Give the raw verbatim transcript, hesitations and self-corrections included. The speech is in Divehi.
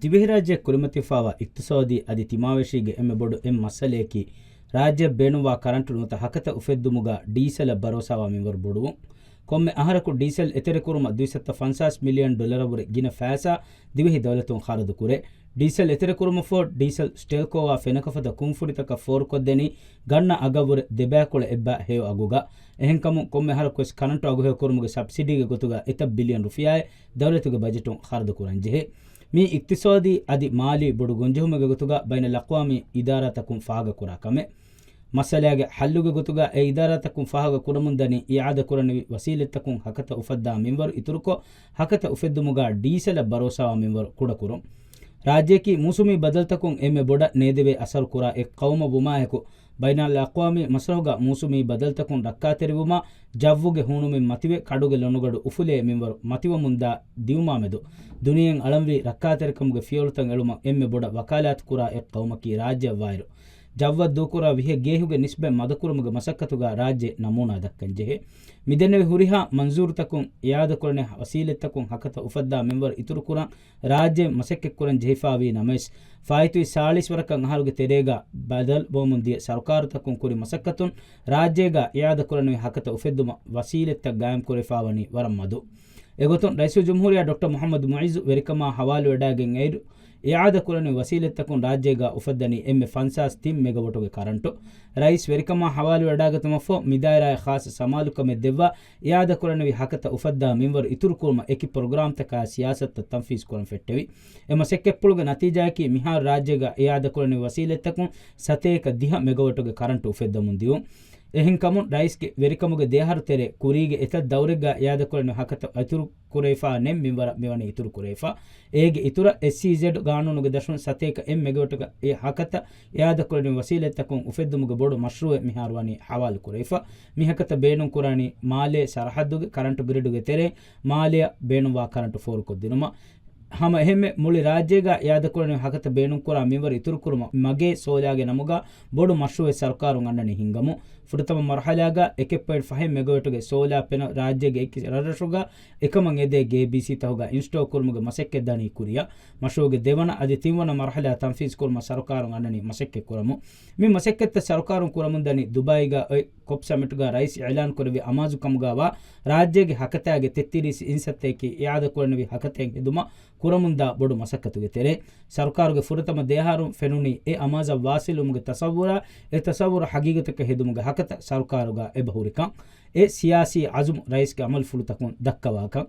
ދިވެހިރާއްޖެ ކުރިމަތިވެފައިވާ އިޤްތިޞާދީ އަދި ތިމާވެށީގެ އެންމެ ބޮޑު އެއް މައްސަލަޔަކީ، ރާއްޖެ ބޭނުންވާ ކަރަންޓު ނުވަތަ ހަކަތަ އުފެއްދުމުގަ ޑީސަލަށް ބަރޯސާވާ މިންވަރު ބޮޑުވުން. ކޮންމެ އަހަރަކު ޑީސަލް އެތެރެކުރުމަށް ދުއިސައްތަ ފަންސާސް މިލިއަން ޑޮލަރަށްވުރެ ގިނަ ފައިސާ ދިވެހި ދައުލަތުން ޚަރަދުކުރޭ. ޑީސަލް އެތެރެކުރުމަށްފަހު، ޑީސަލް ސްޓެލްކޯއާ ފެނަކަފަދަ ކުންފުނިތަކަށް ފޯރުކޮށްދެނީ ގަންނަ އަގަށްވުރެ ދެބައިކުޅަ އެއްބައި ހެޔޮ އަގުގަ. އެހެންކަމުން، ކޮންމެ އަހަރަކުވެސް ކަރަންޓު އަގުހެޔޮކުރުމުގެ ސަބްސިޑީގެ ގޮތުގަ އެތައް ބިލިއަން ރުފިޔާއެއް ދައުލަތުގެ ބަޖެޓުން ޚަރަދުކުރަންޖެހޭ. މީ އިޤްތިޞާދީ އަދި މާލީ ބޮޑު ގޮންޖެހުމެއްގެ ގޮތުގަ ބައިނަލްއަޤްވާމީ އިދާރާތަކުން ފާހަގަކުރާ ކަމެއް. މައްސަލާގެ ޙައްލުގެ ގޮތުގަ އެ އިދާރާތަކުން ފާހަގަ ކުރަމުންދަނީ އިޢާދަކުރަނިވި ވަސީލަތްތަކުން ހަކަތަ އުފައްދާ މިންވަރު އިތުރުކޮށް، ހަކަތަ އުފެއްދުމުގަ ޑީސަލަށް ބަރޯސާވާ މިންވަރު ކުޑަކުރުން. ރާއްޖެއަކީ މޫސުމީ ބަދަލުތަކުން އެންމެ ބޮޑަށް ނޭދެވޭ އަސަރު ކުރާ އެއް ޤައުމަށް ވުމާއެކު، ބައިނަލްއަޤްވާމީ މަސްރަޙުގަ މޫސުމީ ބަދަލުތަކުން ރައްކާތެރިވުމާ، ޖައްވުގެ ހޫނުމިން މަތިވެ، ކަޑުގެ ލޮނުގަޑު އުފުލޭ މިންވަރު މަތިވަމުންދާ ދިއުމާމެދު، ދުނިޔެއިން އަޅަންވީ ރައްކާތެރިކަމުގެ ފިޔަވަޅުތައް އެޅުމަށް އެންމެ ބޮޑަށް ވަކާލާތު ކުރާ އެއް ޤައުމަކީ ރާއްޖެއަށްވާއިރު، ޖައްވަށް ދޫކުރާ ވިހަ ގޭހުގެ ނިސްބަތް މަދުކުރުމުގެ މަސައްކަތުގަ ރާއްޖެ ނަމޫނާ ދައްކަންޖެހޭ. މިދެންނެވި ހުރިހާ މަންޒޫރުތަކުން އިޢާދަކުރަނިވި ވަސީލަތްތަކުން ހަކަތަ އުފައްދާ މިންވަރު އިތުރުކުރަން ރާއްޖެ މަސައްކަތްކުރަން ޖެހިފައިވީ ނަމަވެސް، ފާއިތުވި ސާޅީސް ވަރަކަށް އަހަރުގެ ތެރޭގަ ބަދަލުވަމުން ދިޔަ ސަރުކާރުތަކުން ކުރި މަސައްކަތުން ރާއްޖޭގަ އިޢާދަކުރަނިވި ހަކަތަ އުފެއްދުމަށް ވަސީލަތްތައް ގާއިމްކުރެވިފައިވަނީ ވަރަށް މަދު. އެގޮތުން، ރައީސުލްޖުމްހޫރިއްޔާ ޑޮކްޓަރ މުޙައްމަދު މުޢިއްޒު ވެރިކަމާ ހަވާލުވެވަޑައިގެން އައިރު، އިޢާދަކުރަނިވި ވަސީލަތްތަކުން ރާއްޖޭގަ އުފައްދަނީ އެންމެ ފަންސާސް ތިން މެގަވޮޓުގެ ކަރަންޓު. ރައީސް ވެރިކަމާ ހަވާލުވެވަޑައިގަތުމަށްފަހު، މިދާއިރާއަށް ޚާއްޞަ ސަމާލުކަމެއް ދެއްވާ، އިޢާދަކުރަނިވި ހަކަތަ އުފައްދާ މިންވަރު އިތުރުކުރުމަށް އެކި ޕްރޮގްރާމްތަކާ ސިޔާސަތުތައް ތަންފީޒުކުރަން ފެއްޓެވި. އެ މަސައްކަތްޕުޅުގެ ނަތީޖާއަކީ، މިހާރު ރާއްޖޭގަ އިޢާދަކުރަނިވި ވަސީލަތްތަކުން ސަތޭކަ ދިހަ މެގަވޮޓުގެ ކަރަންޓު އުފެއްދަމުން ދިއުން. އެހެންކަމުން، ރައީސްގެ ވެރިކަމުގެ ދެއަހަރު ތެރޭ ކުރީގެ އެތައް ދައުރެއްގަ އިޢާދަކުރަނިވި ހަކަތަ އިތުރު ކުރެވިފާ ނެތް މިންވަރަށް މިވަނީ އިތުރު ކުރެވިފަ. އޭގެ އިތުރަށް އެސްއީޒެޑް ގާނޫނުގެ ދަށުން ސަތޭކަ އެއް މެގަވަޓުގެ އެ ހަކަތަ އިޢާދަކުރަނިވި ވަސީލަތްތަކުން އުފެއްދުމުގެ ބޮޑު މަޝްރޫއެއް މިހާރު ވަނީ ހަވާލު ކުރެވިފަ. މި ހަކަތަ ބޭނުން ކުރާނީ މާލޭ ސަރަހައްދުގެ ކަރަންޓު ގްރިޑުގެ ތެރެއިން މާލެއަށް ބޭނުންވާ ކަރަންޓު ފޯރުކޮށްދިނުމަށް. ހަމަ އެހެންމެ މުޅި ރާއްޖޭގަ އިޢާދަކުރަނިވި ހަކަތަ ބޭނުންކުރާ މިންވަރު އިތުރުކުރުމަށް މަގޭ ސޯލާގެ ނަމުގަ ބޮޑު މަޝްރޫއެއް ސަރުކާރުން އަންނަނީ ހިންގަމުން. ފުރަތަމަ މަރުޙަލާގަ އެކެއް ޕޮއިންޓް ފަހެއް މެގަވަޓުގެ ސޯލާ ޕެނަލް ރާއްޖޭގެ އެކި ރަށްރަށުގަ އެކަމަށް އެދޭ ގޭބީސީތަކުގަ އިންސްޓޯލް ކުރުމުގެ މަސައްކަތް ދަނީ ކުރިއަށް. މަޝްރޫއުގެ ދެވަނަ އަދި ތިންވަނަ މަރުޙަލާ ތަންފީޒު ކުރުމަށް ސަރުކާރުން އަންނަނީ މަސައްކަތް ކުރަމުން. މި މަސައްކަތްތައް ސަރުކާރުން ކުރަމުންދަނީ ދުބާއީގަ އޮތް ކޮޕް ސަމިޓްގަ ރައީސް އިޢުލާން ކުރެއްވި އަމާޒުކަމުގަވާ ރާއްޖޭގެ ހަކަތާގެ ތެއްތިރީސް އިންސައްތައަކީ އިޢާދަކުރަނިވި ހަކަތައެއް ހެދުމަށް ކުރަމުންދާ ބޮޑު މަސައްކަތުގެ ތެރޭ. ސަރުކާރުގެ ފުރަތަމަ ދެއަހަރުން ފެނުނީ އެ އަމާޒަށް ވާސިލުވުމުގެ ތަޞައްވުރާ، އެ ތަޞައްވުރު ހަގީގަތަކަށް ހެދުމުގެ ހަކަތަ ސަރުކާރުގަ އެބަހުރިކަން. އެ ސިޔާސީ އަޒުމު ރައީސްގެ އަމަލުފުޅުތަކުން ދައްކަވާކަން.